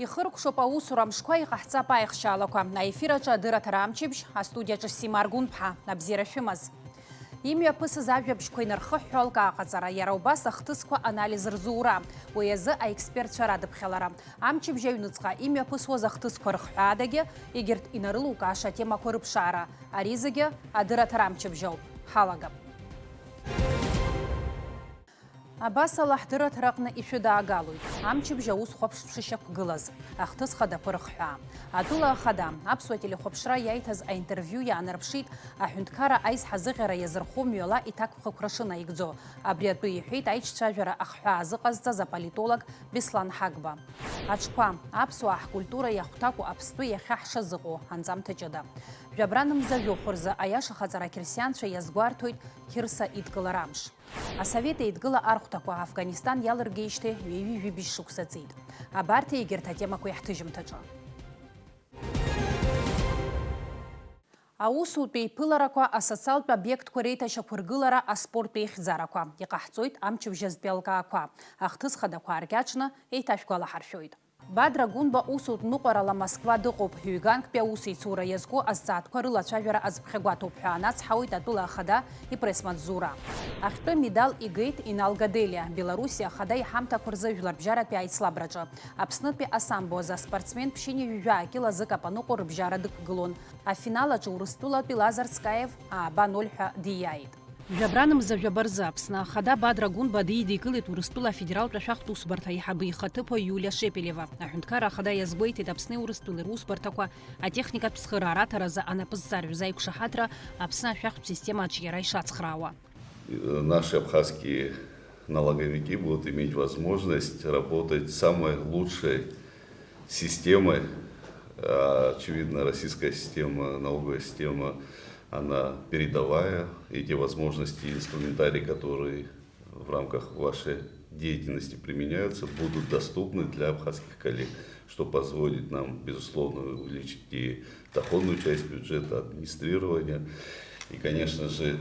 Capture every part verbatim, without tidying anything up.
Ихыркәшоуп аусура мшқәа, иҟаҳҵап аихшьаалақәа. Аефир аҿы адырраҭара амчыбжь, астудиаҿы Сима Аргәынԥҳа. Абзиара шәымаз. Имҩаԥысыз ажәабжьқәа инархыҳәҳәо алкааҟаҵара, иара убас ахҭысқәа анализ рзура, уи азы аекспертцәа радыԥхьалара. Амчыбжь аҩныҵҟа имҩаԥысуаз ахҭысқәа рыхҳәаадагьы, егьырҭ инарылукааша атемақәа рыԥшаара. Ари зегьы адырраҭара амчыбжь ауп. Ҳалагап. Абасала, ҳдырраҭараҟны ишәыдаагалоит амчыбжь аусхәаԥштә шышьақәгылаз, ахҭыс хадақәа рыхҳәаа. Атәыла ахада, аԥсуа телехәаԥшра иаиҭаз аинтервиу иаанарԥшит аҳәынҭқарра аизҳазыӷьара иазырхо мҩала иҭакԥхықәра шынаигӡо. Абри атәы иҳәеит аиҿцәажәара ахҳәаа азыҟазҵаз аполитолог Беслан Ҳагба. Аҽқәа, аԥсуаа ҳкультура иахәҭаку Аԥстәы иахьа ҳшазыҟоу анҵамҭа ҷыда. Жәабранымза жәохә рзы аиашахаҵара ақьырсианцәа иазгәарҭоит Қьырса идкылара амш. Асовет Еидгыла архәҭақәа Афганистан иалыргеижьҭеи ҩажәи жәибжь шықәса ҵит. Абарҭ егьырҭ атемақәа иаҳҭыжьымҭаҿы. Аусутә еиԥыларақәа, асоциалтә обиектқәа реиҭашьақәыргылара, аспорттә еихьӡарақәа. Иҟаҳҵоит амчыбжьазтәи алкаақәа. Ахҭыс хадақәа ааркьаҿны еиҭашәгәалаҳаршәоит. Бадра Гәынба усутә ныҟәарала Москва дыҟоуп. Ҩганктәи аусеицура иазку азҵаатәқәа рылацәажәара азԥхьагәаҭоуп ҳәа анацҳауеит атәыла ахада ипресс-маҵзура. Ахьтәы медал игеит Инал Гаделиа, Белоруссиа ахада иҳамҭақәа рзы жәларбжьаратәи аицлабраҿы. Аԥснытәи асамбо азы аспортсмен ԥшьынҩажәи жәаа кьылазы Капаныҟәа рыбжьара дықәгылон. Афинал аҿы Урыстәылатәи Лазар Цкаев ааба ноль ҳәа диааит. Жәабранымза жәаба рзы Аԥсны Ахада Бадра Гәынба дидикылеит Урыстәыла афедералтә ашәахтә усбарҭа аиҳабы ихаҭыԥуаҩ Иулиа Шепелева. Аҳәынҭқарра Ахада иазгәеиҭеит Аԥсни Урыстәылеи русбарҭақәа атехникатә цхыраара аҭаразы анапы зҵарҩыз аиқәшаҳаҭра Аԥсны ашәахтә система аҿиара ишацхраауа. Наши абхазские налоговики будут иметь возможность работать с самой лучшей системой. А, очевидно, российская система, налоговая система, она передовая. И те возможности и инструментарий, которые в рамках вашей деятельности применяются, будут доступны для абхазских коллег, что позволит нам, безусловно, увеличить и доходную часть бюджета, администрирование. И, конечно же,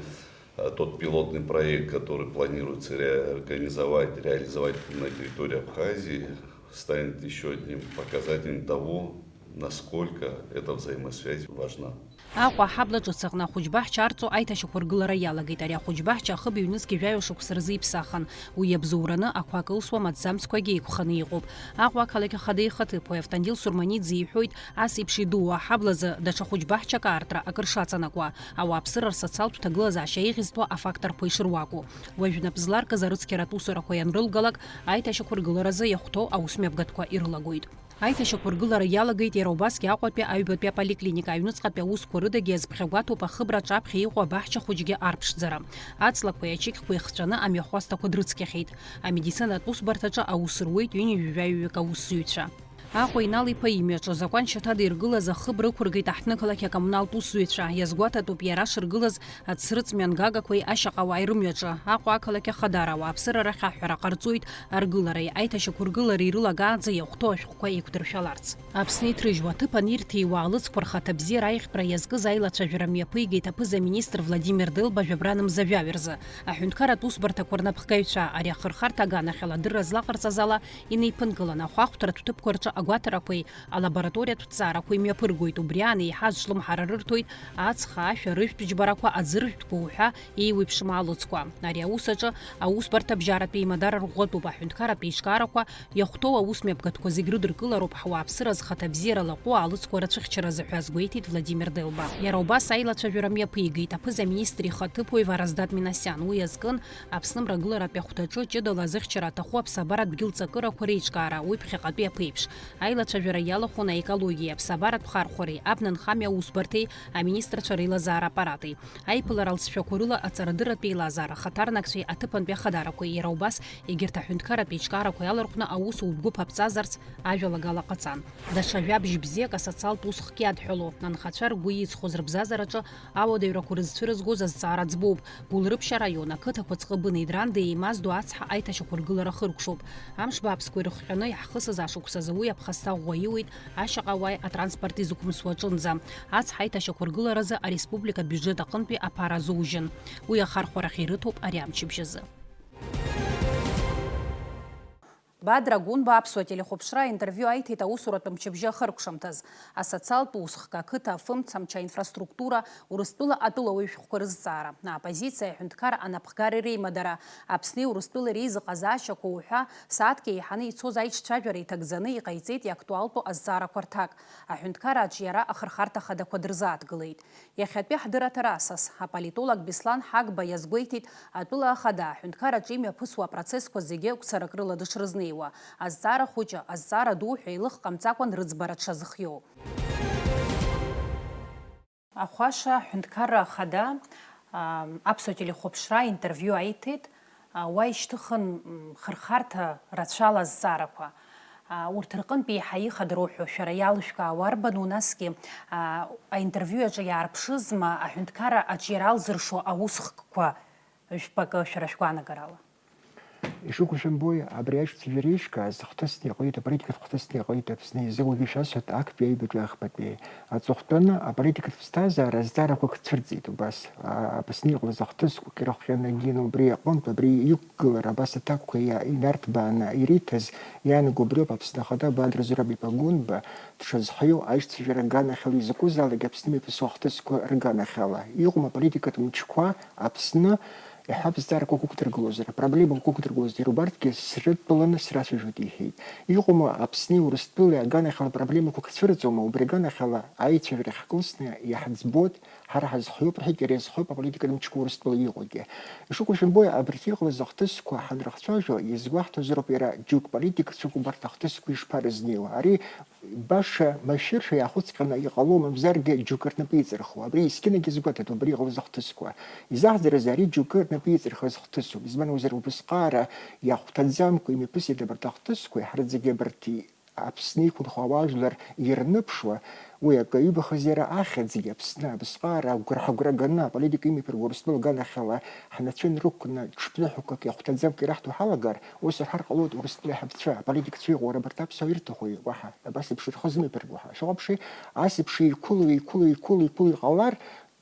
а, тот пилотный проект, который планируется ре-, организовать, реализовать на территории Абхазии, станет ещё одним показателем того, насколько эта взаимосвязь важна. Аҟәа аҳабла ҿыц аҟны ахәыҷбаҳча арҵо аиҭашьақәыргылара иалагеит. Ари ахәыҷбаҳча ахыб ҩнызқь жәаҩа шықәса рзы иԥсахын. Уи иабзоураны ақәа кылсуа маӡамцқәагьы еиқәханы иҟоуп. Аҟәа ақалақь ахада ихаҭыԥуаҩ Автандил Сурманиӡе иҳәоит, ас еиԥш идуу аҳаблазы даҽа хәыҷбаҳчак аартра акыр шаҵанакуа, ауааԥсыра рсоциалтә ҭагылазаашьа еиӷьызтәуа афакторқәа ишыруаку. Уажә нап зларкыз арыцқьаратә усурақәа ианрылгалак, аиҭашьақәыргыларазы иахәҭоу аусмҩаԥгатәқәа ирылагоит. Аиҭашьақәыргылара иалагеит иара убасгьы Аҟәатәи аҩбатәи аполиклиника аҩныҵҟатәи аусқәа рыдагьы азԥхьагәаҭоуп ахыбра аҿаԥхьа иҟоу абаҳча хәыҷгьы арԥшӡара. Аҵлақәеи ачықьқәеи хҵәаны амҩахәасҭақәа дрыцқьахьеит. Амедицинатә усбарҭаҿы аус руеит ҩынҩажәаҩык аусзуҩцәа. Аҟәа Инал-иԥа имҩаҿы азакәан шьаҭада иргылаз ахыб рықәыргеит аҳҭнықалақь акоммуналтә усзуҩцәа. Иазгәаҭатәуп иара шыргылаз ацрыҵ мҩангагақәеи ашьаҟауааи рымҩаҿы. Аҟәа ақалақь ахадара ауааԥсыра рахь аҳәара ҟарҵоит аргылареи аиҭашьақәыргылареи ирылагаанӡа иахәҭоу ашәҟәқәа еиқәдыршәаларц. Аԥсны иҭрыжьуа аҭыԥ анирҭиуа алыцқәа рхаҭабзиара аиӷьтәра иазкыз аилацәажәара мҩаԥигеит аԥыза-министр Владимир Делба жәабран мза жәаҩа рзы. Аҳәынҭқарратә усбарҭақәа рнапхгаҩцәа ари ахырхарҭа аганахьала адырра злаҟарҵаз ала инеиԥынкыланы ахәаахәҭратә ҭыԥқәа рҿы агәаҭарақәеи алабораториатә ҭҵаарақәеи мҩаԥыргоит. Убри аан еиҳа азҿлымҳара рырҭоит ацха, ашәа, рыжәтә џьбарақәа, аӡыржәтәқәа уҳәа еиуеиԥшым алыцқәа. Ари аус аҿы аусбарҭа абжьаратәи еимадара рӷәӷәатәуп, аҳәынҭқарратә еиҿкаарақәа иахәҭоу аусмҩаԥгатәқәа зегь рыдыркылароуп ҳауааԥсыра зхаҭабзиара лаҟәу алыцқәа рацәыхьчаразы ҳәа азгәеиҭеит Владимир Делба. Иара убас аилацәажәара миаԥигеит аԥыза-министр ихаҭыԥуаҩ Вараздат Минасиан. Уи азкын Аԥсны мрагыларатәи ахәҭаҿы ҷыдала азыхьчара аҭаху аԥсабаратә дгьыл ҵакырақәа реиҿкаара, уи ԥхьаҟатәи аԥеиԥш. Аилацәажәара иалахәын аекологиеи аԥсабаратә хархәареи, абнанхамҩа аусбарҭеи аминистрцәа реилазаара аппарати. Аиԥылара алҵшәақәа рыла аҵарадырратә еилазаара ахаҭарнакцәеи аҭыԥантәи ахадарақәеи, иара убас егьырҭ аҳәынҭқарратә еиҿкаарақәа иалархәны аусутә гәыԥ аԥҵазарц ажәалагала ҟаҵан. Даҽа жәабжь бзиак асоциалтә усхк иадҳәалоу, анхацәа ргәы иҵхоз рыбзазараҿы ауадаҩрақәа рызцәырызгоз азҵаара ӡбоуп. Гәылрыԥшь араион ақыҭақәа Ҵҟыбыни Драндеи еимаздо ацҳа аиҭашьақәыргылара хыркәшоуп. Амш бааԥсқәа ирыхҟьаны иаҳхысыз ашықәсазы уи аԥхасҭа ӷәӷәа иуеит ашьаҟауааи атранспорти зықәымсуа аҿынӡа. Ацҳа аиҭашьақәыргыларазы ареспубликатә бюджет аҟынтәи аԥара азужьын. Уи ахархәарахь ирыҭоуп ари амчыбжь азы. Бадра Гәынба аԥсуа телехәаԥшра аинтервиу аиҭеит аусуратә мчыбжьы ахыркәшамҭаз, асоциалтә усхк, ақыҭа афымца, амча инфраструктура, Урыстәыла атәылауаҩ шәҟәқәа рызҵаара. Аоппозициа, аҳәынҭқарра анапхгареи реимадара, Аԥсни Урыстәылеи реизыҟазаашьақәа уҳәа, сааҭк еиҳаны ицоз аиҿцәажәара иҭагӡаны иҟаиҵеит иактуалтәу азҵаарақәа рҭак. Аҳәынҭқарра аҿиара ахырхарҭа хадақәа дырзааҭгылеит. Иахьатәи ҳдырраҭара асас, аполитолог Беслан Ҳагба иазгәеиҭеит, атәыла ахада аҳәынҭқарраҿы имҩаԥысуа апроцессқәа зегьы гәцаракрыла дышрызнеиуа, азҵаара хәыҷы, азҵаара ду ҳәа еилых ҟамҵакәан рыӡбара дшазыхиоу. Ахәаша аҳәынҭқарра ахада, аа, аԥсуа телехәаԥшра интервиу аиҭеит, аа, уа ишьҭыхын, м, хырхарҭа рацәала азҵаарақәа. Аа, урҭ рҟынтә еиҳа ихадароу ҳәа шәара иалышәкаауа арбану, насгьы, аа, аинтервиу аҿы иаарԥшызма аҳәынҭқарра аҿиара алзыршо аусхкқәа жәпакы шәара шәгәаанагарала? Ишыгәышәымбои, абри аиҿцәажәара еишьгаз хҭысны иҟалеит, аполитикатә хҭысны иҟалеит Аԥсны изы, уажәы ишәасҳәоит, актәи аҩбатәи ахԥатәи. Аҵыхәтәаны аполитикатә ԥсҭазаара азҵаарақәа цәырҵит убас, а, Аԥсны иҟалаз ахҭысқәак ирыхҟьаны, Гина, убри аҟынтә, абри иқәгылара, абас аҭакқәа иа-, инарҭбааны ириҭаз, иаанаго убриоуп Аԥсны Ахада Бадра Зураб-иԥа Гәынба дшазҳаиоу аиҿцәажәара аганахьала изакәызаалак Аԥсны имҩаԥысуа ахҭысқәа рганахьала. Иҟоума аполитикатә мчқәа Аԥсны, иаҳҳәап, зҵаарақәа уқәдыргылозар, апроблемақәа уқәдыргылозар, убарҭгьы срыдтәаланы срацәажәоит, иҳәеит. Иҟоума Аԥсни Урыстәылеи аганахьала проблемақәак цәырҵуама, убри аганахьала аицәажәарахь ҳкылсны иаҳӡбоит, ҳара ҳазхиоуп, рҳәеит, иара иазхиоуп аполитикатә мчқәа Урыстәыла иҟоугьы. Ишыгәышәымбои, абарҭ иҟалаз ахҭысқәа ҳанрыхцәажәо, иазгәаҳҭозароуп иара џьоук политикцәак убарҭ ахҭысқәа ишԥарызнеиуа. Ари баша машәыршәа иаахәыцҟьаны иҟало, мамзаргьы џьоукы рнапы иҵырхуа. Абри есқьынагь изгәаҭатәуп, абри иҟалаз ахҭысқәа. Изаҳӡарыз ари џьоукы рнапы иҵырхыз хҭысуп. Избан акәзар, убысҟаара иахәҭаӡамкәа имҩаԥысит абарҭ ахҭысқәа, иаҳраӡагьы абарҭ Аԥсны иқәынхо ауаажәлар ирныԥшуа, уи акы ҩбахаз иара ахьӡгьы Аԥсны абысҟаара агәра-, ҳагәра ганы аполитика имҩаԥырго Урыстәыла аганахьала ҳнацәа нрықәкны ҽԥныҳәақәак иахәҭаӡамкәа ираҳҭо ҳалагар, ус рҳәар ҟалоит Урыстәыла аиҳабацәа, аполитикцәа иҟоу, ара абарҭ аԥсуаа ирҭахуи уаҳа, абас еиԥш рхы змҩаԥырго ҳәа. Шәыҟоуԥши, ас еиԥш еиқәыло, еиқәыло, еиқәыло, еиқәыло иҟалар,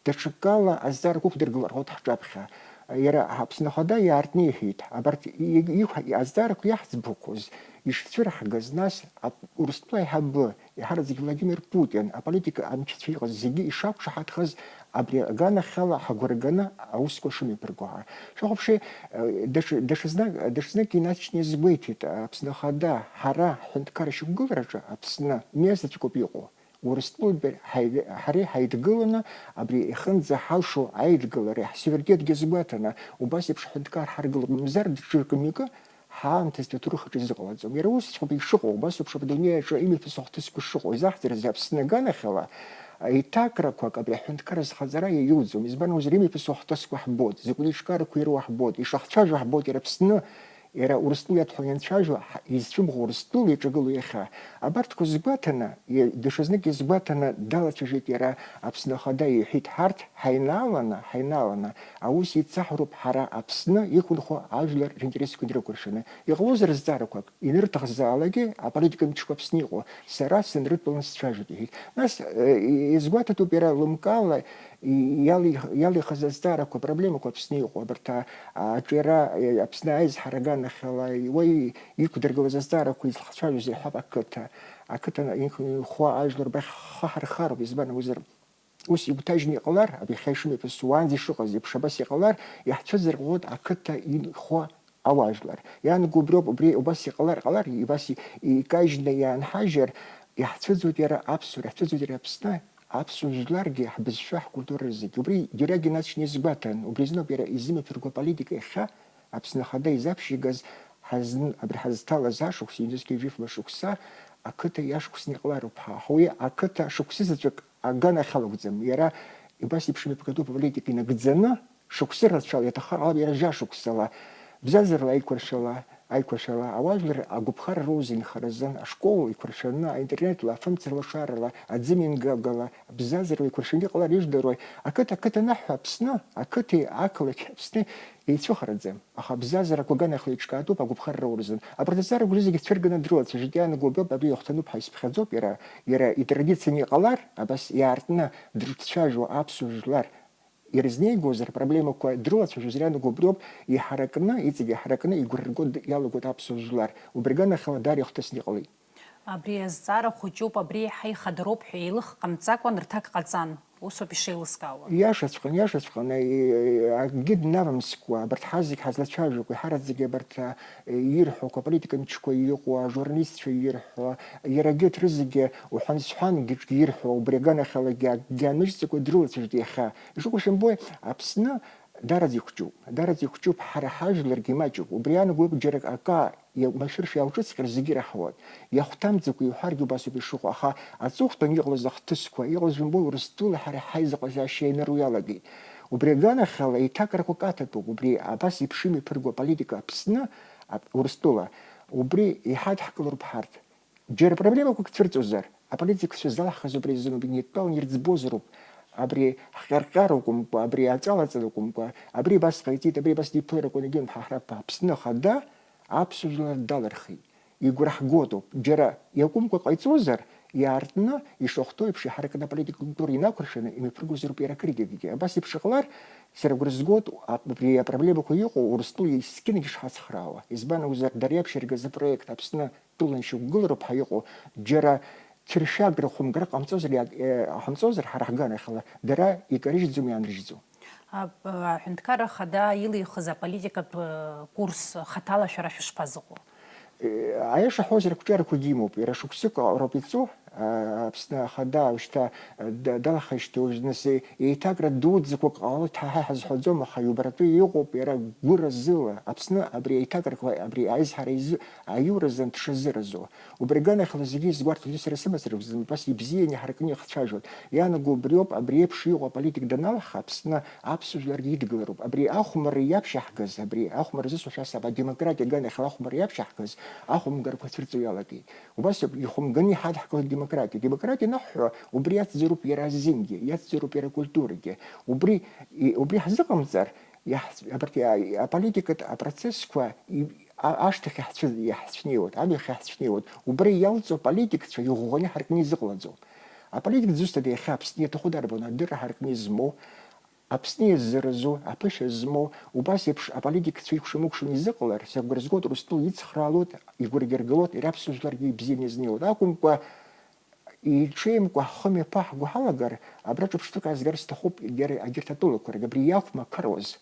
даҽакала азҵаарақәа ықәдыргылар ҳәа ҳҿаԥхьа. Иара Аԥсны Ахада иаартны иҳәеит, абарҭ и-, и-, иқәҳа-, азҵаарақәа иаҳӡбақәоз ишцәырҳгаз, нас ап-, Урыстәыла аиҳабы, иаҳараӡак Владимир Путин, аполитика амчцәа иҟаз зегьы ишақәшаҳаҭхаз абри аганахьала ҳагәра ганы аусқәа шымҩаԥырго ҳәа. Шәыхәаԥши, э, даҽа, даҽазнык, даҽазнык инаҵшьны иазгәеиҭеит, Аԥсны Ахада, ҳара ҳҳәынҭқарра ашьақәгылараҿы Аԥсны мҩа заҵәык ауп иҟоу. Урыстәылатәи ҳаи-, ҳареи ҳаидгыланы абри ихынӡаҳалшо аидгылареи ҳсуверенитетгьы азгәаҭаны, убас еиԥш ҳҳәынҭқарра ҳаргылап, мамзар даҽакы мҩакы ҳаамҭазтәи аҭоурых аҿы изыҟалаӡом. Иара усҵәҟьоуп ишыҟоу, убас еиԥш адунеи аҿы имҩаԥысуа ахҭысқәа шыҟоу, изаҳӡарызеи Аԥсны аганахьала еиҭакрақәак абри аҳәынҭқарра зхаҵара иаиуӡом. Избан акәзар, имҩаԥысуа ахҭысқәа ҳбоит, закәытә еиҿкаарақәа ируа ҳбоит, ишахцәажәо ҳбоит иара Аԥсны. Иара Урыстәыла иадҳәалан ианцәажәо, ҳа-, изцәымӷу Урыстәыла иҿагылоу иахьа. Абарҭқәа згәаҭаны, иа-, даҽазнык иазгәаҭаны далацәажәеит иара Аԥсны Ахада, иҳәеит, ҳарҭ ҳаинааланы, ҳаинааланы, аус еицаҳароуп ҳара Аԥсны иқәынхо ажәлар ринтересқәа инрыкәыршаны. Иҟалозар зҵаарақәак, инырҭахзаалакгьы, аполитика мчқәа Аԥсны иҟоу, сара сынрыдтәалан сцәажәоит, иҳәеит. Нас, э, и-, иазгәаҭатәуп иара лымкаала, и-, иалих-, иалихыз азҵаарақәа, апроблемақәа Аԥсны иҟоу, абарҭ а-, аҿиара, э, Аԥсны аизҳара аганахьала, уа и-, иқәдыргылаз азҵаарақәа излахцәажәоз иаҳҳәап ақыҭа. Ақыҭа инхо ажәлар рахь хыҳархароуп, избан акәзар, ус игәҭажьны иҟалар, абри иахьа ишымҩаԥысуа уаанӡа ишыҟаз еиԥш абас иҟалар, иаҳцәыӡырҟьоит ақыҭа инхо ауаажәлар. Иаанаго убриоуп, убри убас иҟалар ҟалар, убас и-, икажьны иаанҳажьыр, иаҳцәыӡуеит иара аԥсуара, иаҳцәыӡуеит иара Аԥсны, аԥсуа жәларгьы, ҳбызшәа, ҳкультура зегьы. Убри Георгий Геннадьевич иазгәаҭан, убри азыноуп иара изымҩаԥырго аполитика иахьа Аԥсны Ахада изаԥшьигаз ҳазн-, абри ҳазҭалаз ашықәс, ҩнызқьи жәафба шықәса, ақыҭа иашықәсны иҟалароуп ҳәа. Уи ақыҭа шықәсызаҵәык аганахьала акәӡам. Иара убас еиԥш имҩаԥгатәуп аполитика инагӡаны, шықәсы рацәала, иаҭаххар ҟалап иара жәа шықәсала, бзазарала, аиқәыршәала, аиқәыршәала, ауаажәлар агәаԥхара роуз инхаразын, ашкол еиқәыршәаны, аинтернетла, афымцалашарала, аӡымҩангагала, бзазарала еиқәыршәаны иҟалар ижәдыруеи? Ақыҭа, ақыҭа анаҳҳәа, Аԥсны, ақыҭеи ақалақь Аԥсни еицәыхараӡам. Аха абзазарақәа аганахьала еиҿкаатәуп, агәаԥхара роуразын. Абарҭ азҵаарақәа зегьы цәырганы дрылацәажәеит, иаанаго убриоуп, абри иахәҭануп ҳәа исԥхьаӡоуп, иара, иара итрадицианы иҟалар, абас иаартны дрыҿцәажәо аԥсуа жәлар ирызнеигозар, апроблемақәа дрылацәажәозар, иаанаго убриоуп, иҳаракны, иҵегь иҳаракны игәыррго д-, иалагоит аԥсуа жәлар. Убри аганахьала даара ихҭысны иҟалеит. Абри азҵаара хәыҷуп, абри еиҳа ихадароуп ҳәа еилых ҟамҵакәан рҭак ҟаҵан, усоуп ишеилыскаауа. Иашаҵәҟьан, иашаҵәҟьан, е, е, акгьы днавамскәа, абарҭ ҳазегь ҳазлацәажәақәа, ҳараӡәгьы абарҭ, е, ирҳәақәа, аполитика мчқәа иҟоу, ажурналистцәа ирҳәо, иара егьырҭ рызегьы уҳәан-сҳәангьы ирҳәо, убри аганахьалагьы акгьы аныжьӡакәа дрылацәажәеит иахьа. Ишыҟоу шәымбои, Аԥсны дараӡа ихәҷуп, дараӡа ихәҷуп, ҳара ҳажәларгьы имаҷуп. Убри анаго џьара акы машәыршәа иалҿыҵҟьар зегьы ираҳауан. Иахәҭамӡакәа иуҳәаргьы убас ауп ишыҟоу, аха аҵыхәтәан иҟалаз ахҭысқәа, иҟалаз жәымбои, Урыстәыла ҳара ҳаизыҟазаашьа ианаруа иалагеит. Убри аганахьала еиҭакрақәак аҭатәуп, убри абас еиԥш имҩаԥырго аполитика Аԥсны, ап-, Урыстәыла, убри иҳадҳкылароуп ҳарҭ. Џьара проблемақәак цәырҵозар, аполитикцәа залаҳхыз убри азыноуп, инидтәалан ирӡбозароуп, абри ҳҟьарҟьара акәымкәа, абри аҵалаҵара акәымкәа, абри абас ҟаиҵеит, абри абас диԥыларақәан егьын ҳа ҳрапа Аԥсны Ахада аԥсуа жәлар далырхит. Игәра ҳготоуп, џьара иакәымкәа ҟаиҵозар, иаартны, ишахәҭоу еиԥш, иҳаракны аполитика культура инақәыршәаны имҩаԥыргозароуп иара акритикагьы. Абас еиԥш иҟалар, сара агәра згоит, аб-, абри апроблемақәа иҟоу Урыстәыла искьынагьы шҳацхраауа. Избан акәзар, дара иаԥшьыргаз апроект Аԥсны тәылан шьақәгылароуп ҳәа иҟоу, џьара ҭыршәагра, хәымгара ҟамҵозар, иаг-, е, ҟамҵозар, ҳара ҳганахьала, дара икарыжьӡом, иаанрыжьӡом. Аб-, аҳәынҭқарра Ахада илихыз аполитикатә, э, курс хаҭала шәара шәышԥазыҟоу? Е, аиаша ҳҳәозар, ақәҿиарақәагьы имоуп, иара шықәсык роуп иҵоу, а, Аԥсны Ахада уажәшьҭа, а, да-, далахеижьҭеи уажә, нас, е-, еиҭакра дуӡӡақәак ҟалоит ҳәа ҳа иҳазҳәаӡом, аха иубаратәы иҟоуп, иара гәыразыла Аԥсны абри аиҭакрақәа, абри аизҳара изы-, аиуразы анҭшазыразу. Убри аганахьала зегьы изгәарҭоит, сара сымацара акәӡам, убас ибзианы иҳаракны ихцәажәоит. Иаанаго убриоуп, абри еиԥш иҟоу аполитик даналаха, Аԥсны аԥсуа жәларгьы идгылароуп. Абри ахәмарра иаԥшьаҳгаз, абри ахәмарра зысҳәо шәасҳәап, адемократиа аганахьала ахәмарра иаԥшьаҳгаз ахәымгарақәа цәырҵуа иалагеит. Убас ауп, ихәымганы иҳадҳкылеит демократиа. Демократиа анаҳҳәо, убри иацзароуп иара азингьы, иацзароуп иара акультурагьы. Убри, и-, убри ҳзыҟамҵар, иаҳ-, абарҭ, а, аполитикатә апроцессқәа и-, а-, ашҭахь иаҳцәы-, иаҳцәнеиуеит, амҩахь иаҳцәнеиуеит. Убра иалҵуа аполитикцәа иӷәӷәаны иҳаркны изыҟалаӡом. Аполитик дзусҭада иахьа Аԥсны иаҭаху дарбан, адырра ҳаркны измоу, Аԥсны иазыразу, аԥышәа змоу, убас еиԥш аполитикцәа икәша-мыкәшаны изыҟалар, сара агәра згоит, Урыстәыла ицхраалоит, игәыргьыргалоит, иара аԥсуа жәларгьы ибзианы иазнеиуеит. Акәымкәа, иҽеимкәа ҳхы мҩаԥаҳго ҳалагар, абра ҿырԥштәык аазгар сҭахуп, егьара егьырҭ атәылақәа ргьы, абри иақәмақаруаз.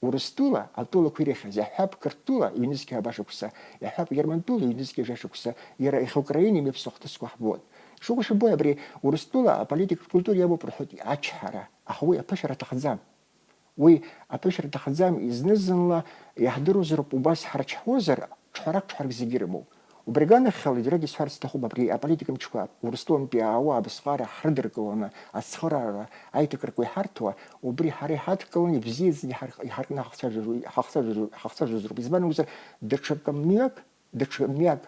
Урыстәыла атәылақәа ирыхьыз, иаҳҳәап, Қырҭтәыла ҩнызқьи ааба шықәса, иаҳҳәап, Германтәыла ҩнызқьи жәа шықәса, иара иахьа Украина имҩаԥсо ахҭысқәа ҳбоит. Шыҟоу шыбои, абри Урыстәыла аполитикатә культура иамоуп рҳәоит ачҳара, аха уи аԥышәара аҭахӡам. Уи аԥышәара аҭахӡам, зны-зынла иаҳдыруазароуп, убас ҳарчҳуазар, ҿҳәарак-ҿҳәарак зегьы ирымоуп. Убри аганахьала, џьаргьы исҳәарц сҭахуп, абри аполитика мчқәа Урыстәылантәи аауа абасҟара ҳрыдыркыланы ацхыраара аиҭакрақәа иҳарҭо, убри ҳара иҳадкыланы ибзиаӡаны иҳар-, иҳаркны ҳахцәажәо-, ҳахцәажәо-, ҳахцәажәозароуп. Избан акәзар, даҽа мҩак, даҽа мҩак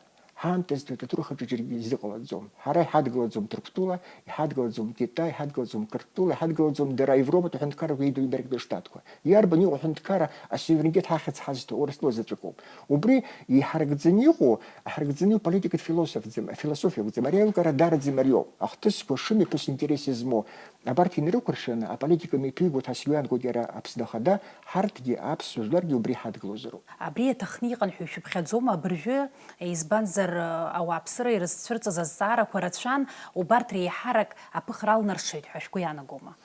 ҳаамҭазтәи аҭоурых аҿы џьаргьы изыҟалаӡом. Ҳара иҳадгылаӡом Ҭырқәтәыла, иҳадгылаӡом Китай, иҳадгылаӡом Қырҭтәыла, иҳадгылаӡом дара Европатә аҳәынҭқаррақәа, Еидыҩбарактәи Аштатқәа. Иарбан иҟоу аҳәынҭқарра асуверенитет ҳахьӡ ҳазҭо Урыстәыла заҵәыкоуп. Убри иҳаракӡаны иҟоу, аҳаракӡаны иҟоу политикатә философ-, философиа акәӡам. Ари аилкаара дараӡа имариоуп. Ахҭысқәа шымҩаԥысуа интерес измоу абарҭ инарықәыршәаны аполитика мҩаԥигоит ҳәа сгәы иаанагоит иара Аԥсны Ахада, ҳарҭгьы аԥсуа жәларгьы убри ҳадгылозароуп. Абри аҭахны иҟан ҳәа ишәыԥхьаӡома абыржәы, избанзар, ауааԥсыра ирызцәырҵыз азҵаарақәа рацәан, убарҭ реиҳарак аԥыхра алнаршеит ҳәа шәгәы иаанагома?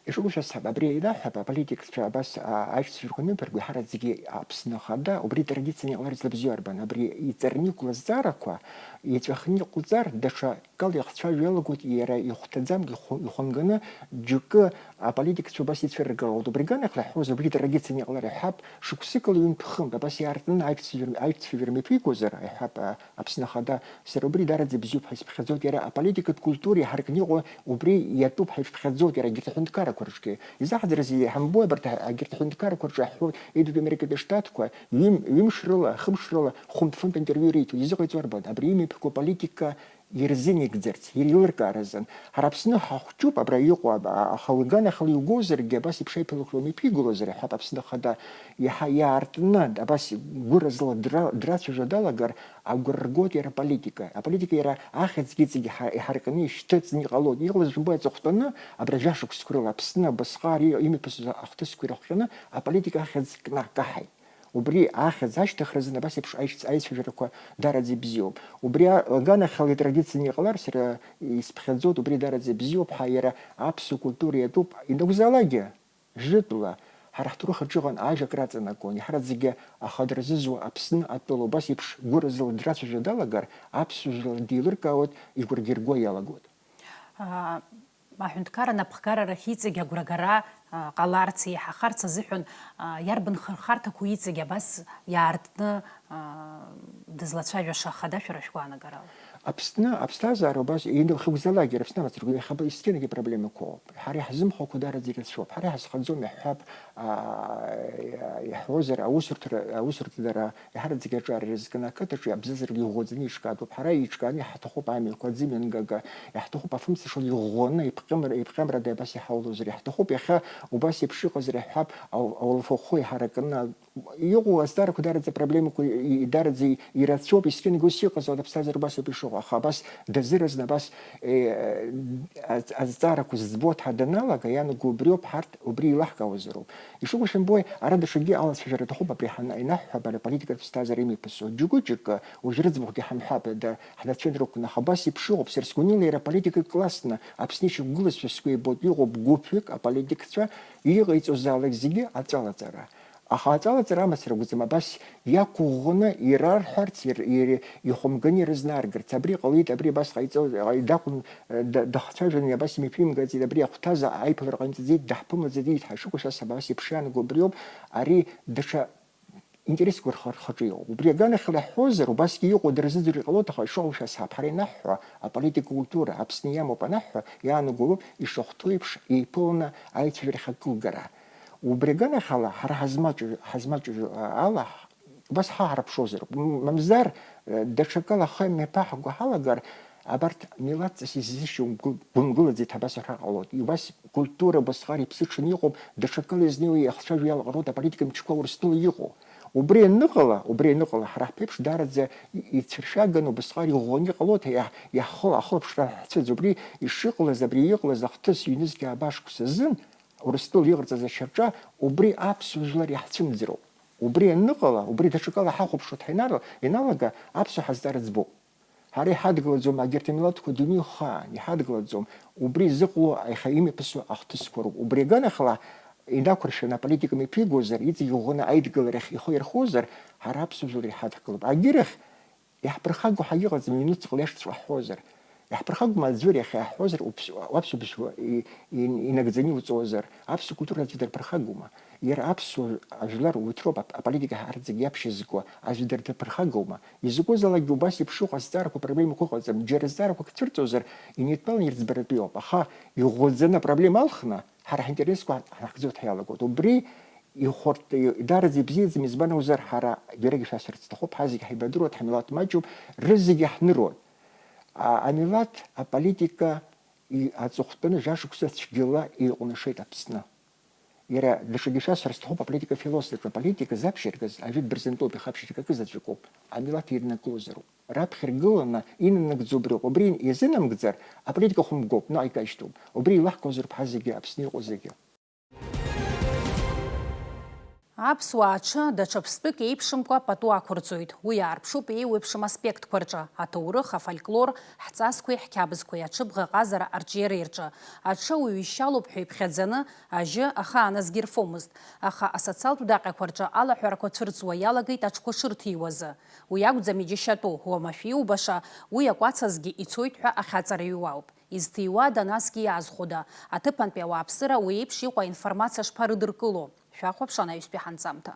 Ишыгәышьаз сҳәап, абри ианаҳҳәап, аполитикцәа абас, а, аишьцәа ргәы анымԥырго, иҳараӡакгьы Аԥсны Ахада убри традицианы иҟалар излабзиоу арбан, абри иҵарны иқәлаз зҵаарақәа, иҵәахны иҟоуҵар, даҽа кала ихцәажәо иалагоит, иара ихәҭаӡам, ихәы-, ихәынганы џьоукы аполитикцәа убас ицәырыргалоит. Убри аганахьала ҳҳәозар, убри традицианы иҟалар иҳәап, шықәсыкала ҩынтә-хынтә абас иаартны аишьцәа-, аишьцәажәара мҩаԥигозар, иҳәап, а, Аԥсны Ахада, сара убри дараӡа ибзиоуп ҳәа исԥхьаӡоит, иара аполитикатә культура иҳаракны иҟоу убри иатәуп ҳәа ишәыԥхьаӡоит, иара егьырҭ аҳәынҭқаррақәа рҿгьы. Изаҳӡарызеи, иҳамбои абарҭ егьырҭ аҳәынҭқаррақәа рҿы иаҳҳәоит, Еидгьы Америкатәи Штатқәа ҩым-, ҩымш рыла, хымш рыла, хәынтә-фынтә аинтервиу риҭоит. Изыҟаиҵо арбан? Абри имҩаԥго аполитика ирзынигӡарц, иреилыркааразын. Ҳара Аԥсны ҳахәҷуп, абра иҟоу, аба-, аха уи аганахьала иугозаргьы, абас еиԥш аиԥыларақәа мҩаԥигылозар, иҳәап, Аԥсны Ахада иаҳа иаартны, абас гәыразыла дра-, драцәажәо далагар, агәра ргоит иара аполитика. Аполитика иара ахьӡгьы иҵегь иҳа-, иҳаракны ишьҭыҵны иҟалоит. Иҟалаз жәбои аҵыхәтәаны, абра жәашықәсқәа рыла Аԥсны абасҟак ари имҩаԥысыз ахҭысқәа ирыхҟьаны аполитика ахьӡ кна-, каҳаит. Убри ахьӡ ашьҭыхразын абас еиԥш аишьц-, аицәажәарақәа дараӡа ибзиоуп. Убри а-, аганахьала итрадицианы иҟалар, сара исԥхьаӡоит, убри дараӡа ибзиоуп ҳәа, иара аԥсуа культура иатәуп, ианакәзаалакгьы, жәытәла, ҳара ҳҭоурых аҿы иҟан ажәак раҵанакуан, иаҳараӡакгьы ахадара зызуа Аԥсны атәыла убас еиԥш гәыразыла драцәажәо далагар, аԥсуа жәлар деилыркаауеит, игәыргьыргуа иалагоит. Аа, Аҳәынҭқарра анапхгара рахь иҵегь агәрагара, а, ҟаларц, еиҳахарц азыҳәан, а, иарбан хырхарҭақәоу иҵегь абас иаартны, а, дызлацәажәаша ахада шәара шәгәаанагарала? Аԥсны аԥсҭазаара убас ианахьыгәзаалакгьы, Аԥсны амацарақәа иахьа есқьынагьы проблемақәоуп. Ҳара иаҳзымхәақәо дараӡа ирацәоуп. Ҳара иҳазхаӡом иаҳҳәап, а, иаҳҳәозар, аусурҭа, аусурҭа дара Иаҳараӡак аҿар ирызкны ақыҭаҿы абзазарагьы иӷәӷәаӡаны иҿкаатәуп. Ҳара иҿкааны иаҳҭахуп амҩақәа аӡымҩангага, иаҳҭахуп афымца шала иӷәӷәаны иԥҟьымра, иԥҟьымрада абас иҳаулозар, иаҳҭахуп иахьа убас еиԥш иҟазар иаҳҳәап, ау-, ауалафахәы иҳаракны. Иҟоу азҵаарақәа дараӡа проблемақәа и-, и-, дараӡа и-, ирацәоуп, есқьынгьы ус иҟаз ауада аԥсҭазаара убас ауп ишыҟоу, аха абас дазыразны абас, е, аз-, азҵаарақәа зӡбо ҭҳа даналага, иаанаго убриоуп, ҳарҭ убри еилаҳкаауазароуп. Ишыгәышәымбои, ара даҽакгьы алацәажәара аҭахуп абри ҳан-, ианаҳҳәап, ара аполитикатә ԥсҭазаара имҩаԥысуа. Џьгәыџьгәык, уажә рыӡбахәгьы ҳамҳәап, да, ҳнацәынроуп, аха абас еиԥш иҟоуп, сара сгәаныла иара аполитика классны Аԥсны ишьақәгылазшәа сгәы иабоит, иҟоуп гәыԥҩык аполитикцәа, иҟаиҵозаалак зегьы аҵәалаҵара. Аха аҵәалаҵара амацара акәӡам, абас иақәыӷәӷәаны ирарҳәарц, ир-, ир-, ихәымганы ирызнаргарц, абри ҟалеит, абри абас ҟаиҵо-, дакәын, да-, дахцәажәаны абас имҩаԥимгаӡеит, абри ахәҭаза аиԥылара ҟаимҵаӡеит, даҳԥымлаӡеит, ииҭ ҳашықәу са сабас еиԥш иаанаго убриоуп, ари даҽа интересқәа рхы-, рхаҿы иҟоуп. Убри аганахьала иаҳҳәозар, убасгьы иҟоу дара зыӡырҩ ҟалоит, аха ишыҟоу шәасҳәап. Ҳара ианаҳҳәо, аполитика культура Аԥсны иамоуп анаҳҳәа, иаанаго ауп, ишахәҭоу еиԥш, еиԥыланы аицәажәарахь акылгара. Убри аганахьала, ҳара ҳазмаҷу-, ҳазмаҷу, а, ала, убас ҳаҳарԥшозароуп. М-, мамзар, э, даҽакала ахы мҩаԥаҳго ҳалагар, абарҭ милаҭҵас изышьоу гәы-, гәымгылаӡеит ҳәа абас аҳәар ҟалоит. Убас культура убасҟак иԥсыҽны иҟоуп, даҽакала изнеиуа иахцәажәо иалаҟароуп аполитика мчқәа Урыстәыла иҟоу. Убри аныҟала, убри аныҟала, ҳара ҳԥеиԥш даараӡа и-, ицәыршәаганы убасҟак иӷәӷәаны иҟалоит, иаҳ-, иаҳхыла-, ахылаԥшра ҳцәыӡ. Убри ишыҟалаз, абри иҟалаз ахҭыс ҩнызқьи ааба шықәса азын, Урыстәыла иҟарҵаз ашьаҿа, убри аԥсуа жәлар иаҳцәымӡроуп. Убри аныҟала, убри даҽакала ҳахәаԥшуа ҳаинар-, ианалага, аԥсуа ҳазҵаара ӡбоуп. Ҳара иҳадгылаӡом, егьырҭ амилаҭқәа дунеихаан иҳадгылаӡом. Убри зыҟало иахьа имҩаԥысуа ахҭысқәа роуп. Убри аганахьала, инақәыршәаны аполитика мҩаԥигозар, иҵегь иӷәӷәаны аидгыларахь ихы иархозар, ҳара аԥсуа жәлар иҳадҳкылап. Агьырахь, иаҳԥырхагоу ҳагьыҟаӡам, ҩнуҵҟала иашаҵәҟьа ҳҳәозар. Иаҳԥырхагоума аӡәыр иахьа иаҳҳәозар, уԥс-, уаԥсуа бызшәа и-, и-, инагӡаны иуҵозар, аԥсуа культура аӡәы дарԥырхагоума? Иара аԥсуа жәлар урҭ роуп ап-, аполитика ҳарӡагь иаԥшьызго, аӡәы дарԥырхагоума? Изакәызаалакгьы убас еиԥш иҟоу азҵаарақәа проблемақәа ыҟаӡам. Џьара зҵаарақәак цәырҵозар, инеидтәалан ирӡбаратәы иоуп. Аха иӷәӷәаӡаны апроблема алхны, ҳара ҳинтересқәа ҳнахьӡоит ҳәа иалагоит. Убри ихәарҭ-, дараӡа ибзиаӡам, избан акәзар, ҳара џьарагьы шәасҳәарц сҭахуп, ҳазегь ҳаибадыруеит, ҳмилаҭ маҷуп, рызегьы ҳныруеит. А-, амилаҭ аполитика и-, аҵыхәтәаны жәашықәса цәгьала иҟәнашеит Аԥсны. Иара даҽакгьы шәасҳәар сҭахуп, аполитика философ аҿы аполитика забжьаргаз ажәытә бырзентәылатәи хабжьаргак заҵәык ауп. Амилаҭ ирнагылозароуп. Раԥхьа иргыланы инанагӡо убриоуп. Убри иазынамгӡар, аполитика хәымгоуп, наҟ икажьтәуп. Убри илаҳкуазароуп ҳазегьы, Аԥсны иҟоу зегьы. Аԥсуаа аҽы даҽа ԥстәык еиԥшымкәа пату ақәырҵоит. Уи аарԥшуп еиуеиԥшым аспектқәа рҿы, аҭоурых, афольклор, ҳҵасқәеи ҳқьабзқәеи, аҽыбӷаҟазара арҿиареи рҿы. Аҽы ауаҩы ишьалоуп ҳәа иԥхьаӡаны, ажьы ахааназгьы ирфомызт. Аха асоциалтә даҟьақәа рҿы алаҳәарақәа цәырҵуа иалагеит аҽқәа шырҭиуазы. Уи акәӡам иџьашьатәу, уамашәа иубаша, уи акәацазгьы ицоит ҳәа ахьаҵара иуаауп. Изҭиуада, насгьы иаазхәода? Аҭыԥантәи ауааԥсыра уи еиԥш иҟоу аинформациа шԥарыдыркыло? Шәахәаԥш анаҩстәи ҳанҵамҭа.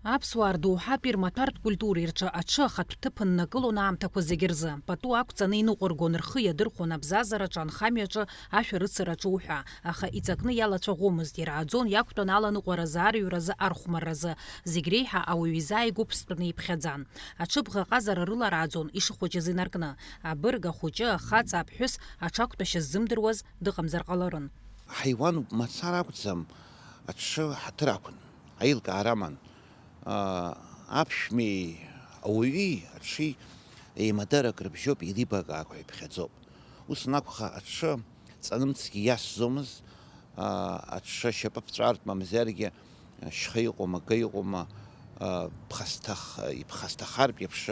Аԥсуаа рдоуҳатәи рмаҭәартә культуреи рҿы аҽы ахатә ҭыԥ ннакылон аамҭақәа зегьы рзы. Пату ақәҵаны иныҟәыргон, рхы иадырхәон абзазараҿы, анхамҩаҿы, ашәарыцараҿы уҳәа. Аха иҵакны иалацәаӷәомызт, ирааӡон иақәтәан аланыҟәаразы, арыҩразы, архәмарразы. Зегь реиҳа ауаҩы изааигәоу ԥстәны иԥхьаӡан. Аҽыбӷа ҟазара рыларааӡон ишыхәыҷыз инаркны. Абырг, ахәыҷы, ахаҵа, аԥҳәыс аҽақәтәашьа ззымдыруаз дыҟамзар ҟаларын. Ҳаиуан мацара акәӡам, аҽы ҳаҭыр ақәын, аилкаара аман. Аа, аԥшәмеи ауаҩи аҽи еимадарак рыбжьоуп, еилибакаақәа иԥхьаӡоуп. Ус анакәха, аҽы ҵанымцгьы иасӡомызт, аа, аҽы ашьапы ԥҵәартә мамзаргьы ашьха иҟоума, акы иҟоума, аа, ԥхасҭах-, иԥхасҭахартә еиԥш,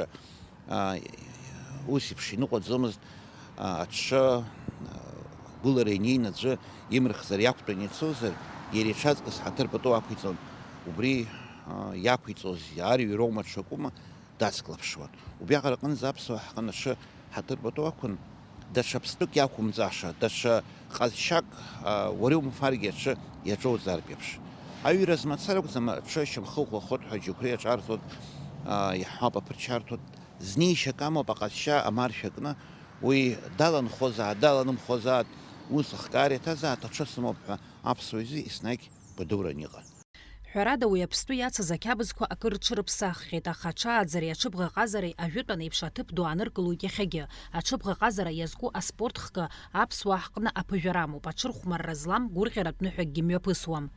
аа, ус еиԥш иныҟәаӡомызт, аа, аҽы, аа, гәылара инеины аӡәы имырхзар, иақәтәаны ицозар, иара иҽаҵкыс ҳаҭыр пату ақәиҵон, убри, аа, иақәиҵоз арҩароума, ҽакума, дацклаԥшуан. Убриаҟара аҟынӡа аԥсуаа ҳҟны аҽы ҳаҭыр пату ақәын, даҽа ԥстәык иақәымҵаша, даҽа ҟазшьак, а, уара иумфаргьы аҽы иаҿоуҵартә еиԥш. Аҩра змацара акәӡам, аҽы шьамхы ӷәӷәахоит ҳәа џьықәреи аҿарҵоит, а, иаҳҳәап, аԥырчарҭоит. Знеишьак амоуп аҟазшьа амаршәа кны, уи даланхозаат, даланымхозаат, ус ахкаара иаҭазаат, аҽы сымоуп ҳәа аԥсуа изы еснагь гәадуран иҟан. Ҳәарада, уи аԥстәы иацыз ақьабзқәа акыр рҽырыԥсаххьеит, аха аҽааӡареи аҽыбӷаҟазареи ажәытәан еиԥш аҭыԥ ду ааныркылоит иахьагьы. Аҽыбӷаҟазара иазку аспорт хкы аԥсуаа ҳҟны аԥыжәара амоуп, аҽырхәмарра злам гәырӷьаратә ныҳәакгьы мҩаԥысуам.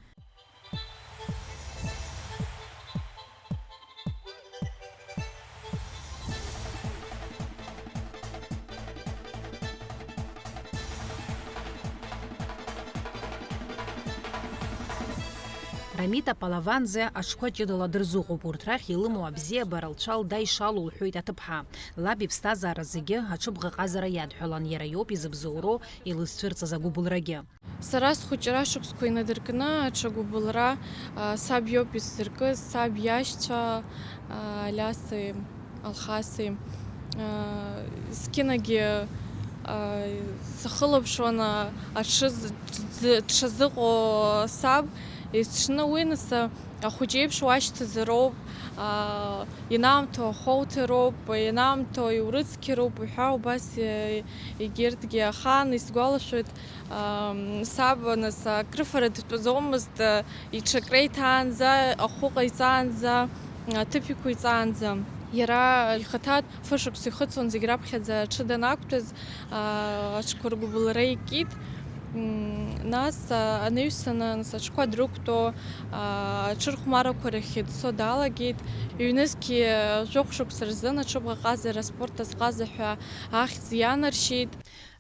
Рамита Палаванӡе аҽқәа ҷыдала дырзыҟоуп, урҭ рахь илымоу абзиабара лцәа лда ишалоу лҳәоит аҭыԥҳа. Лаб иԥсҭазаара зегьы аҽыбӷаҟазара иадҳәалан, иара иоуп изыбзоуроу, илызцәырҵыз агәыбылрагьы. Сара схәыҷра шықәсқәа инадыркны аҽа гәыбылра, а, саб иоуп исзыркыз, саб иашьцәа, а, Алиаси Алхаси. А, зқьынагьы, а, сахылаԥшуан, а, аҽыз-, ӡ-, дшазыҟоу саб, есҽны уи нас, а, ахәыҷ еиԥш уашьҭазароуп, а, ианаамҭоу ахәоуҭароуп, ианаамҭоу иурыцқьароуп уҳәа убас, е-, егьырҭгьы. Ахаан исгәалашәоит, Ам, саб, нас, акрыфара дтәаӡомызт, иҽакра иҭаанӡа, ахәы ҟаиҵаанӡа, аҭыԥ иқәиҵаанӡа. Иара ихаҭа фышықәса ихыҵуан зегь раԥхьаӡа аҽы данақәтәаз, а, аҽқәа ргәыбылра икит. М, нас, а, анаҩсаны, нас, аҽқәа дрықәтәо, а, аҽырхәмарақәа рахь дцо далагеит. Ҩнызқьи жәохә шықәса рзын аҽыбӷаҟазара аспорт азҟаза ҳәа ахьӡ ианаршьеит.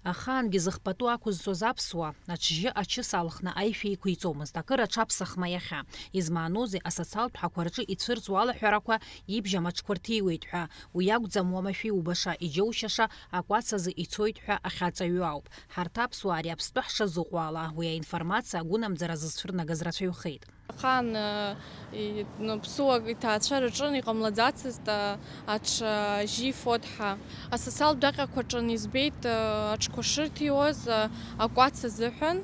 Ахаангьы зыхԥатәу ақәызҵоз аԥсуа, аҽжьы ачыс алхны аишәа иқәиҵомызт, акыр аҽаԥсахма иахьа. Измааноузеи, асоциалтә ҳақәа рҿы ицәырҵуа алаҳәарақәа ибжьам аҽқәа рҭиуеит ҳәа. Уи акәӡам уамашәа иубаша, иџьоушьаша акәац азы ицоит ҳәа ахьаҵаҩу ауп. Ҳарҭ аԥсуаа ари аԥстәы ҳшазыҟоу ала, уи аинформациа агәынамӡара зызцәырнагаз рацәаҩхеит. Ахаан, э, и-, ну, ԥсуак иҭаацәа рҿын, иҟамлаӡацызт, а, аҽ-, а, жьи фот ҳәа. Асоциалтә даҟьақәа рҿын избеит, э, аҽқәа шырҭиуаз, э, акәац азыҳәан,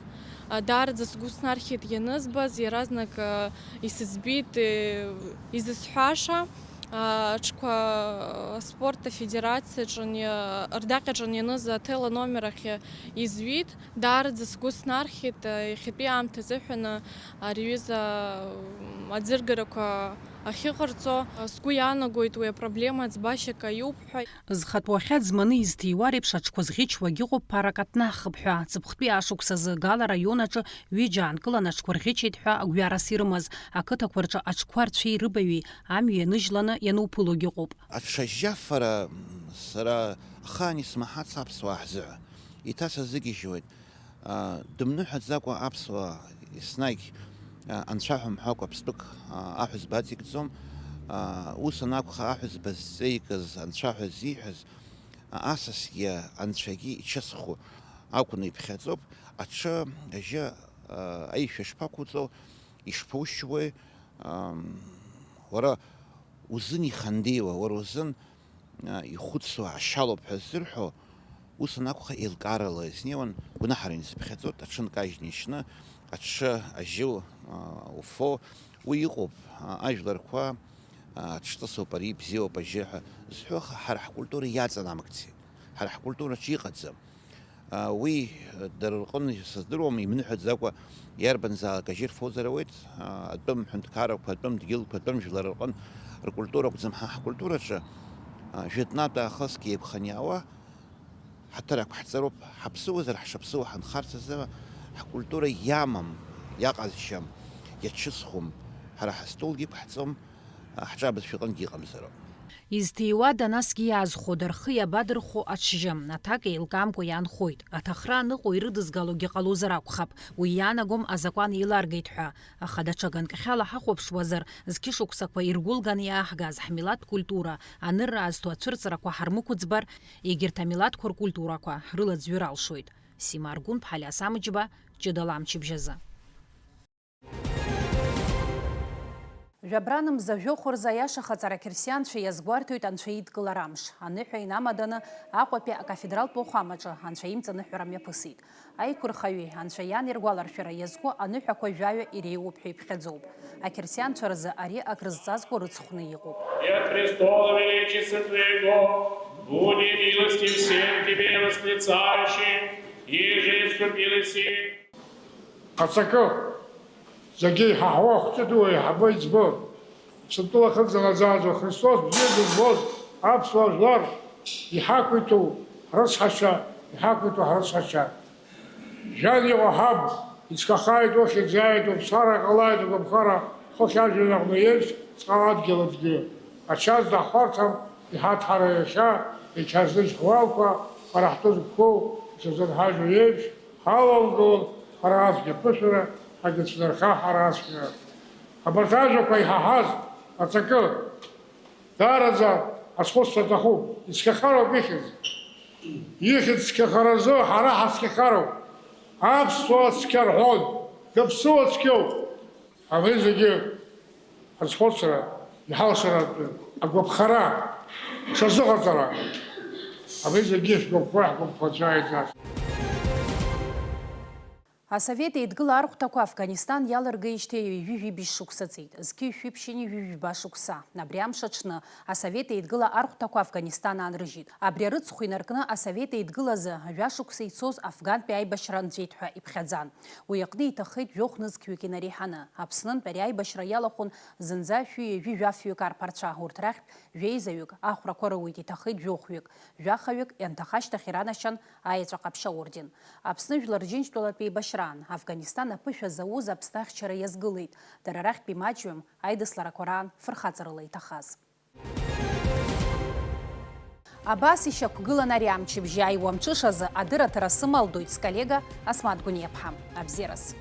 а, даараӡа сгәы снархьит ианызбаз, иаразнак, э, исыӡбеит, э, изысҳәаша, а, аҽқәа, э, аспорт афедерациаҿын, э, рдаҟьаҿын ианыз аҭел аномер ахь изҩит. Даараӡа сгәы снархьит, иахьатәи аамҭа азыҳәан ари аҩыза, м, аӡыргарақәа ахьыҟарҵо. Сгәы иаанагоит уи апроблема ӡбашьак аиуп ҳәа. Зхатә уахьад зманы изҭиуа реиԥш аҽқәа зӷьычуагь ыҟоуп, ԥарак аҭнахып ҳәа. Ҵыԥхтәи ашықәсазы Гала араион аҿы ҩыџьа аанкыланы аҽқәа рӷьычеит ҳәа гәҩарас ирымаз. Ақыҭақәа рҿы аҽқәа рцәеи рыбаҩи амҩа ианыжьланы иануԥылогь ыҟоуп. Аҽа жьафара, м, сара ахаан исмаҳац аԥсуаа ҳзыҳәа. Иҭасазыгьежьуеит. А, дымныҳәаӡакәа аԥсуаа еснагь, а, анцәа ҳәа мҳәакәа ԥстәык, а, аҳәызба аҵикӡом. А, ус анакәха, аҳәызба зҵеикыз анцәа ҳәа зиҳәаз, а, асасгьы анцәагьы ичысху акәны иԥхьаӡоуп. Аҽы ажьы, а, аишәа шԥақәуҵо, ишԥушьуеи, ам, уара узын ихандеиуа, уара узын, а, ихәыцуа ашьалоуп ҳәа ззырҳәо, ус анакәха, еилкаарала изнеиуан, гәнаҳаран изыԥхьаӡоит, аҽы нкажьны ишьны, аҽы ажьы, а, уфо, уи иҟоуп, а, ажәларқәа, Аҽҵысоуп ари, ибзиоуп ажьы ҳәа зҳәо ха-, ҳара ҳкультура иаҵанамгӡеит. Ҳара ҳкультураҿы иҟаӡам. А, уи, дара рҟын сыздыруам, имныҳәаӡакәа иарбанзаалак ажьы рфозар ауеит. А, атәым ҳәынҭқаррақәа, атәым дгьылқәа, атәым жәлар рҟын ркультура акәӡам ҳа ҳкультураҿы, а, жәытәнатә аахыск еиқәханы иаауа, ҳаҭыр ақәҳҵароуп, ҳаԥсыуазар ҳшаԥсыуа ҳанхарц азы ҳкультура иамам, иаҟазшьам, иачысхәым, ҳара ҳастолгьы ықәҳҵом, ҳҿы абызшәа аҟынгьы иҟамзароуп. Изҭиуада насгьы иаазхәода, рхы иабадырхәо аҽжьы, аҭак еилкамкәа иаанхоит. Аҭахра аныҟоу ирыдызгалогьы ҟалозар акәхап, уи иаанагом азакәан еиларгеит ҳәа. Аха даҽа ганкахьала ҳахәаԥшуазар, зқьышықәсақәа иргәылганы иааҳгаз ҳмилаҭтә культура анырра азҭо ацәырҵрақәа ҳармықәыӡбар, егьырҭ амилаҭқәа ркультурақәа рылаӡҩыр алшоит. Сима Аргәынԥҳа, Алиас Амҷба, ҷыдала амчыбжь азы. Жәабран мза жәохә рзы аиашахаҵара ақьырсианцәа иазгәарҭоит Анцәа идкылара амш. Аныҳәа инамаданы Аҟәатәи акафедралтә уахәамаҿы Анцәа имҵаныҳәара мҩаԥысит. Аиқәырхаҩи Анцәа иан иргәаларшәара иазку аныҳәақәа жәаҩа иреиуоуп ҳәа иԥхьаӡоуп. Ақьырсианцәа рзы ари акрызҵазкуа рыцхәны иҟоуп. И от престола величества Твоего, буди милостив всем Тебе восклицающим, еже искупилось и Аҵакы, зегьы иҳаҳауа ахәҷы ду аиҳабы иӡбы, Аԥсынтәыла ахьынӡанаӡааӡо Христос бзиа дызбоз аԥсуа жәлар иҳақәиҭу ҳрыцҳашьа, иҳақәиҭу ҳрыцҳашьа. Жәҩан иҟоу ҳаб, ицқьахааит, ухьӡ иааит, уԥсара ҟалааит, угәаԥхара хыхь ажәҩан аҟны еиԥш, ҵҟала адгьыл аҿгьы. Ачаз даҳхәарҭам, иҳаҭ ҳара иахьа, иқьаҳзыжь ҳуалқәа, ҳара ҳтәы зықәкоу, иҽазырҳажьу еиԥш, ҳалалгалон ҳара ацәгьа ԥышәара, ҳагьацәнарха ҳара ацәгьара. Абарҭ ажәақәа иҳаҳаз аҵакы даараӡа азхәыцра аҭахуп, ицқьахароуп ихьӡ. Ихьӡ цқьахаразы ҳара ҳацқьахароуп. Аԥсуаа цқьа рҳәон, даԥсыуа цқьоуп. Абри зегьы азхәыцра, иҳалшаратәы агәаԥхара, ҽазыҟаҵара, абри зегьы шәгәаԥхо, ҳгәаԥхацәа ааиҵас. Асовет Еидгыла архәҭақәа Афганистан иалыргеижьҭеи ҩажәи жәибжь шықәса ҵит, зқьи жәшәи ԥшьынҩажәи жәба шықәса. Абри амш аҽны Асовет Еидгыла архәҭақәа Афганистан аанрыжьит. Абри арыцхә инаркны Асовет Еидгылазы жәа шықәса ицоз афгантәи аибашьра нҵәеит ҳәа иԥхьаӡан. Уи аҟны иҭахеит жәохә нызқьҩык инареиҳаны. Аԥснынтә ари аибашьра иалахәын зынӡа шәи ҩажәи жәафҩык арԥарцәа, урҭ рахьтә жәеизаҩык ахәрақәа роуит, иҭахеит жәохәҩык, жәахаҩык, ианҭаха ашьҭахь иранашьан аеҵәа ҟаԥшь аорден. Аԥсны Жәлар Џьынџьтәылатә еибашьраан Афганистан аԥышәа зауз Аԥсны ахьчара иазгылеит. Дара рахьтә имаҷҩым аидысларақәа раан фырхаҵарала иҭахаз. Абас ишьақәгылан ари амчыбжьы, аиуа мҽышазы адырраҭара сымалдоит сколлега Асмаҭ Гәыниаԥҳа. Абзиараз.